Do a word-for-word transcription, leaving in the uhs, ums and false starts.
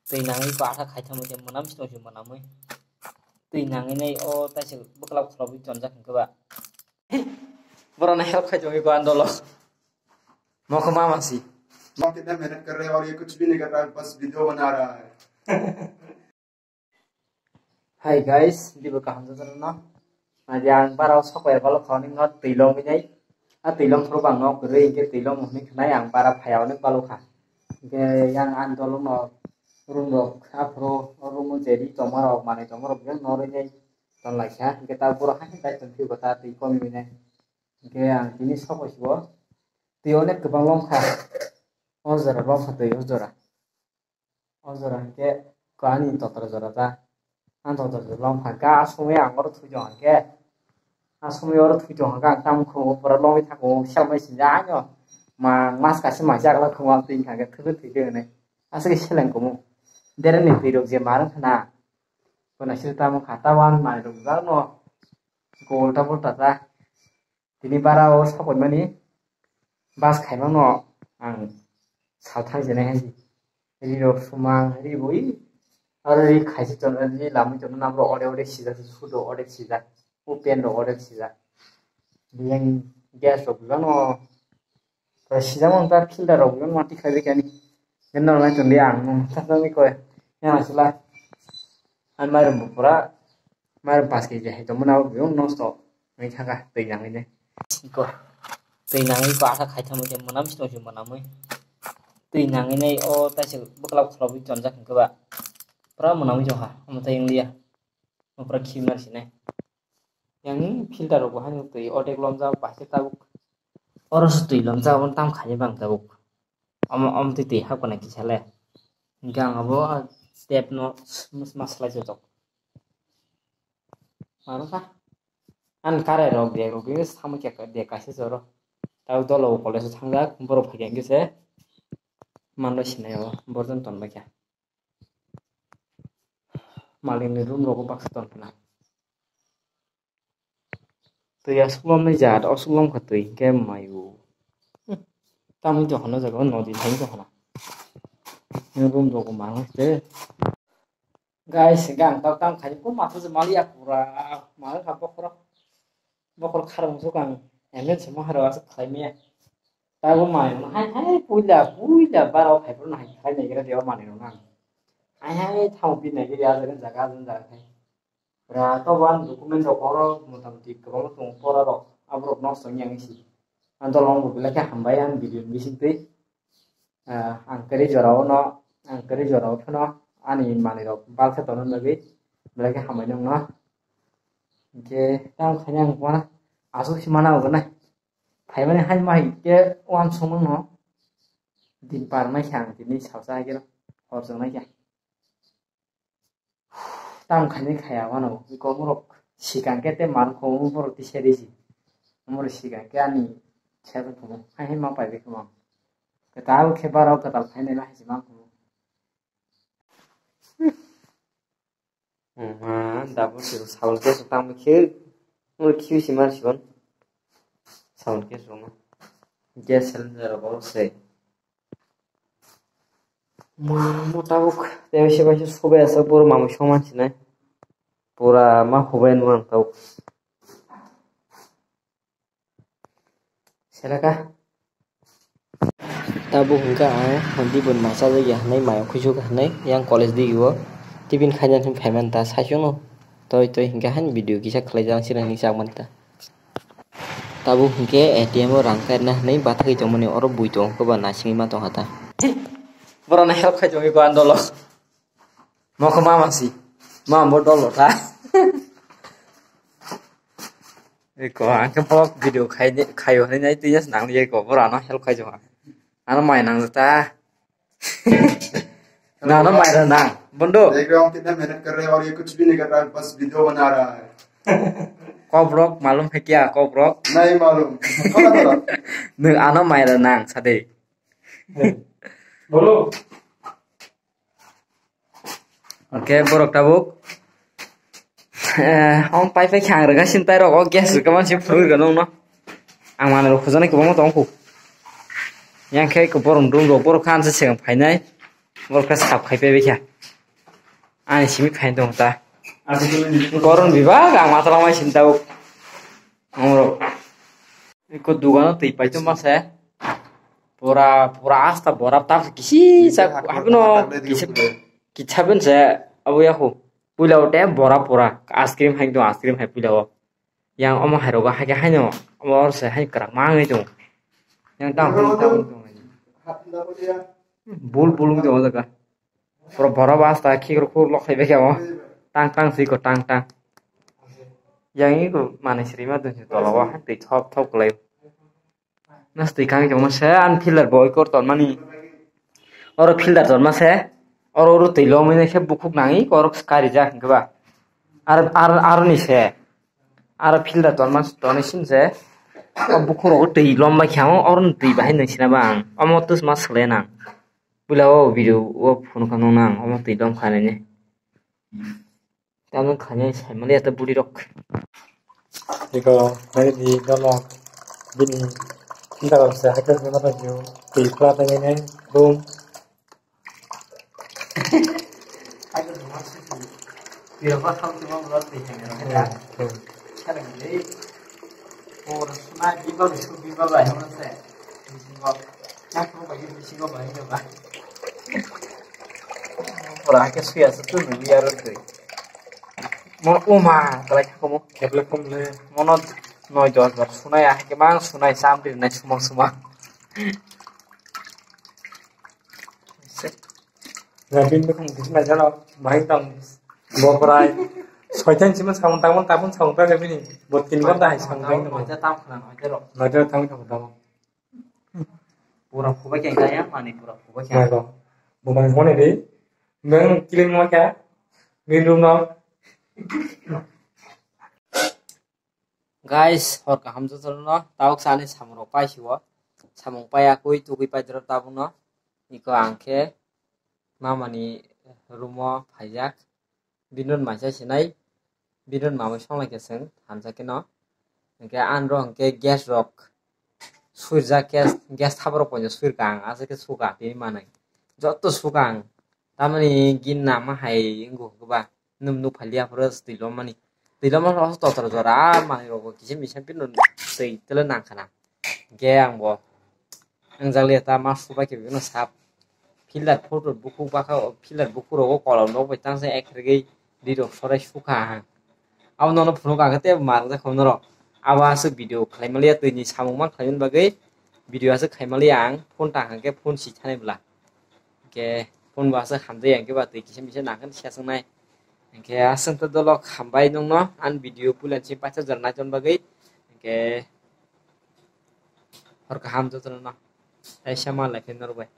Twi nangwi batha khaithangwi tei mwnam si tongsi mwnamwi. Twi nangwi nai o taisa bwklap kholobwi tonjak hinkhe ba. Borok nai help khai tongwi ko andolo. Mokho mama si. Mom कितना मेहनत कर रहे हैं और ये कुछ भी नहीं कर रहा है, बस वीडियो बना रहा है। Hi guys, dibo kaham jajak no. Naidi ang bara o sok bai balo khani no twi lom nai. A twi lom phuru bang no kwrwi hinkhe twi lom hwnwi khwnai ang bara phaya hwnwi balo kha. Hinkhe yang ang dolo no room rok aphuru room o je ri tongma rok manwi tongma rok yang no rwi nai ton lai kha. Hinkhe ta boro hai dai tong phiyo ta twi komi nai. Hinkhe ang tini sok bai sibo twi onek kwbang lom kha. O jora lom kha twi o jora. O jora hinkhe ko ani totra jora ta. Ang totra jora long pha ga asomwi ang oro thwi tong hinkhe. Asomwi oro thwi tong hinkhe ang tamo khungo pura longwi thango selmai sinja ano. Ma mas kaisa mai chakla khungo ang twi hinkhe thwi thwi de hwnwi. Aswk seleng kumu. Dere ni twi rok je mar wngkha na. Bo naisik tamo kha ta wan mai rok jano. Gol ta bol ta ta. Tini bara o sapai mani bus khaimano ang sal thang jena hai ri rok sumang ri bui aro ri khaisi ton ri lamui ton nam rok ode ode sijak sudo ode sijak o pen rok ode sijak yang gas rok jano sijak mon ta filter rok jano mati khai kani. Nang nai tongdi ang nung thangwi koi. Yang asla. Ang mairum bo pura mairum pas keji hai tongmani abo biyung nosto wngwi thangkha twi nangwi ne. Iko twi nangwi batha khai thangwi tei mwnam si tongsi mwnamwi. Twi nangwi nai o taisa bwklap kholobwi tonjak hinkhe ba pura mwnamwi tongkha omo tei wngliya. Omo pura khimar sinai. Yang filter rok bo haino twi odek lomjak paisa tabuk. Oro se twi lomjak omo tam khaini bang tabuk. Omo, omo twi twi hapkha nai kisa le. Hinkhe ang abo tap no mas, mas lai jotok. Mano kha. Ani karai rok bag rok bini samui khe de kaisa joro. Tau dolo college o thangjak borok phai khe se. Mano sinai o borjon ton bai kha. Malik ni room rogo baksa ton khna. Twi aswk lomni jat, aswk lomkha twi, hinkhe maio. Hmm. Tamni tongkhana jaga o nodi thani tongkhana. Room rogo manwi tei. Guys, hinkhe ang tok tang khai ko matha se maliya pura. Mangkha bokhorok. Bokhorok kharang suk ang. Emen se maharo aswk khlai maya. Tabo mai hai hai puila puila bara o khai phuru hai khai nai gira dewa mani rok nang. Hai hai thang pi nai gira jaga jaga jaga khai. Pura to wan document rok oro motamoti kwbangma tongo pora rok aborok nosto wngya wngsi. Ang dol wng bo belai khe hambai ang video ni bising twi. Ah, ang kwrwi jora o no ang kwrwi jora o phano ani manwi rok bal khe tongna bagwi belai khe hambai nung no. Hinkhe tamo khaina ang wana aswk si mana ogo nai. Phaimani hai ma hai khe uansukmano din par nai khe ang tini salsa hai khe hor chwng nai khe. Tamo khaini khaya wano iko borok sikang khe tei man khumu borok tisa risi. Omoro sikang khe ani sero khumu hai hai ma paibai khumu. Kwtal khe barok kwtal phainai ma hai se man khumu. Wngma double zero sabon case rok tangma khe moro khiu si man sibon sabon case rok no gas cylinder rok oro se. Mo tabuk tei se bai se subai aswk boro mamui song man sinai pura ma hubai nung ang tabuk. Selaka. Tabuk hwnkha ang Dibon masa jagya hwnwi mayung khuisuk hwnwi yang college digi o tiffin khaina hwnwi phaimani ta saichung no toi toi hwnkhe haino video kisa khlaijak sira hwnwi chak mani ta. Tabuk hwnkhe A T M o rang kairwna hwnwi bathagwi tongmani oro bui tongo koba naisingwi ma tongkha ta. Borok no help khai tongwi ko andolo. Mokho mama si. Mama bo dol lotha. Eko, ang khe bo video khai, khaio hinwi nai twi jas nang liya eko, boro ano help khai jokha. Ano mai nang jata. Na ano mai ra nang, bondo. देख रहे हो हम कितना मेहनत कर रहे हैं और ये कुछ भी नहीं कर रहा है, बस वीडियो बना रहा है। Kobrok, malum hai kya, kobrok? नहीं मालूम। Nwng ano mai ra nang, sade. Bolo. Oke, borok tabuk. Eh, ong pai pai khe ang rega sin tai rok, o gas rega man se phuru rega nung no. Ang manwi rok khojana kwbangma tong kho. Yang khe borok room rok borok khan se seng phainai. Bol khe sap khai paibai kha. Ani simi phain tong ta. Goron bibak ang matwlamai sini tabuk. Amro. Iko dugano twi pai tongma se. Pura, pura asta bora ta kisi sa hakono kisa ben se abo yaku. Puila o te bora pura ice cream hai do ice cream hai puila o. Yang omo hai rogo hai ke haino omo or se hai kwrak ma wngwi tongo. Yang tang tang tang tong. Bul bul wngwi tongo o jaga. Pura borok basta khikrok khur lok khai bai kha o. Tang tang si ko tang tang. Yang i ko manwi srima dun si tola o hai twi thop thop kwlai. Nas twi kang jongma se an filter bo ikor ton mani. Oro filter ton ma se. Oro oro twi lomwi nai khe bukhuk nang i korok karijak hwnkhe ba. Ar ar aroni se. Aro filter ton ma tonwi sim se. O bukhuk rogo twi lom bai kha o oro twi bahai nang sina ba ang. Omo tus ma sle nang. Puila o video o phone kha nang omo twi lom kha nai ne. Tamo khainai saimaliya ta buri rok. Iko nai di dolo bini filter se hakhe se mata jiu twi khla ta nai room. Ora ke suya se tu ni ya ro tu. Mo uma kalai ka mo. Keble kum le. Mono noi dos bar sunai ah ke mang sunai sam di nai sumang sumang. Rabin bwkhang kisi naijano bahai tong bokrai. Soitan sima samung tangmani tabun samung tangmani bini. Bo tin ghonta hai samung tangmani. Noita tam khna noita rok. Noita tam khna tamo. Pura phubai khe kaya mani pura phubai khe. Mai ko. Bo mai hone de. Nang kilim ma kya? Min room no. Guys, hor kaham jotono, tabuk sa ani samung rok paisiwo. Samung paiya kui tugui paidoro tabukno. Iko ang khe mamani room o phaijak. Bini maisa sinai, bini mamui songlai khe chwng hamjakhe no. Hwnkhe anro hwnkhe gas rok suirjak, gas, gas thaborok poito suirkha ang, aswk khe sukha tini manwi. Joto sukha ang. Tamani gin nama hai wngkha ba. Nwng nuk phalia phuru twi lomani. Twi lomani rok totor jora manwi rok kisim kisim phino twi tele nang khana. Hwnkhe ang bo wngjakliya ta ma subai khe bino sap. Filter photo bukhuk bakha o filter bukhuk rogo kolom rok bai tangsa ek rwgwi ri rok sorai sukha ang. Abo nono phunuk ang khe tebo ma rwjak kha norok. Abo aswk video khlai maliya twi ni samung ma khlai mani bagwi video aswk khai maliya ang phone tang hwnkhe phone si thanai bwla. Hwnkhe phone bo aswk hamjai hwnkhe ba twi kisa misa nangkhe siya swngnai. Hwnkhe aswk to dolok hambai nungno ani video puila si paithak jora naiton bagwi. Hwnkhe hor kaham jotono no. Tei sama lai khe norok bai.